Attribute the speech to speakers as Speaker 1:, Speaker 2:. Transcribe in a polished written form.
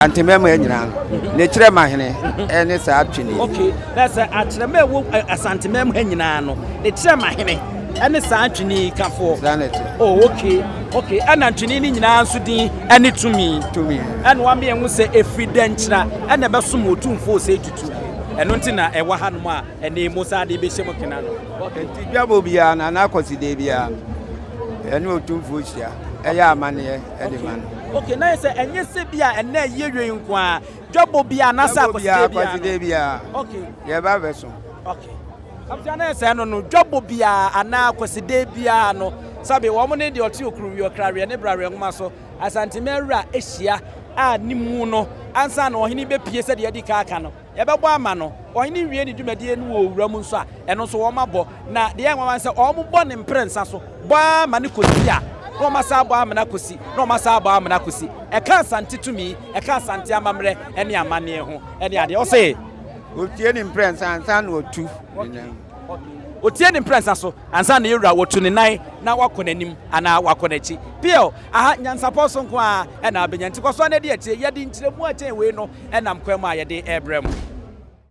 Speaker 1: Asanteman mu ha nyinaa no, ne kyerɛmahene ne saa twene yi.
Speaker 2: Okay, na sɛ akyerɛma ɛwɔ Asanteman mu ha nyinaa no, ne kyerɛmahene ne saa twene yi kafoɔ.
Speaker 1: Saa na ɛte.
Speaker 2: Oh, okay, okay. Ɛna ntwene no nyinaa nso din ne tumi.
Speaker 1: Tumi.
Speaker 2: Ɛna wama yɛn ho sɛ ɛfiri dɛnkyira ɛna ɛbɛsom Otumfoɔ Osei Tutu. Ɛno nti na ɛwɔ hanom a ɛne mo saa de bɛhyɛ mu kena no.
Speaker 1: Okay. Nti dwabɔ biara no anaa akɔsidee biara no, ɛne Otumfoɔ hyia ɛyɛ amanneɛ de ma no.
Speaker 2: Okay, na yɛ sɛ ɛnyɛ sɛ bi a ɛnɛ ɛyɛ wie nko ara, dwabɔ biara anaasɛ akɔsidee biara no.
Speaker 1: Akɔsidee biara.
Speaker 2: Okay.
Speaker 1: Yɛba bɛsom.
Speaker 2: Okay. Abusua na yɛ sɛ ɛno no, dwabɔ biara anaa akɔsidee biara no, sɛbe wɔn ne deɛ ɔte okuruwie, ɔkraweɛ ne braweɛ nwoma so, Asanteman wura hyia a ne mu no, ansa na ɔhene bɛpue sɛdeɛ yɛadi kan aka no. Yɛbɛbɔ ama no. Ɔhene wie ne dwumadie no wɔ owura mu nso a, ɛno nso wɔabɔ. Na deɛ ɛyɛ nwanwa ne sɛ, wɔbɔ no mprɛnsa so, bɔ ara ma no kɔsi a, na wɔasan abɔ amena akɔsi, na wɔasan abɔ amena akɔsi. Ɛka Asante tumi, ɛka Asante amammerɛ ne amanneɛ ho ne adeɛ. Ɔse.
Speaker 1: Ɔtie ne mprɛnsa ansa na watu ne nan.
Speaker 2: Ɔtie ne mprɛnsa so ansa na yɛwura watu ne nan na wakɔ n'anim anaa wakɔ n'akyi. Pl. Aha, nyansapɔ so nko ara na abɛnya. Nti kɔ so ara na di akyire. Yɛde nkyerɛmu a ɛkyɛn wei no nam kwan mu a yɛde rebrɛ mo.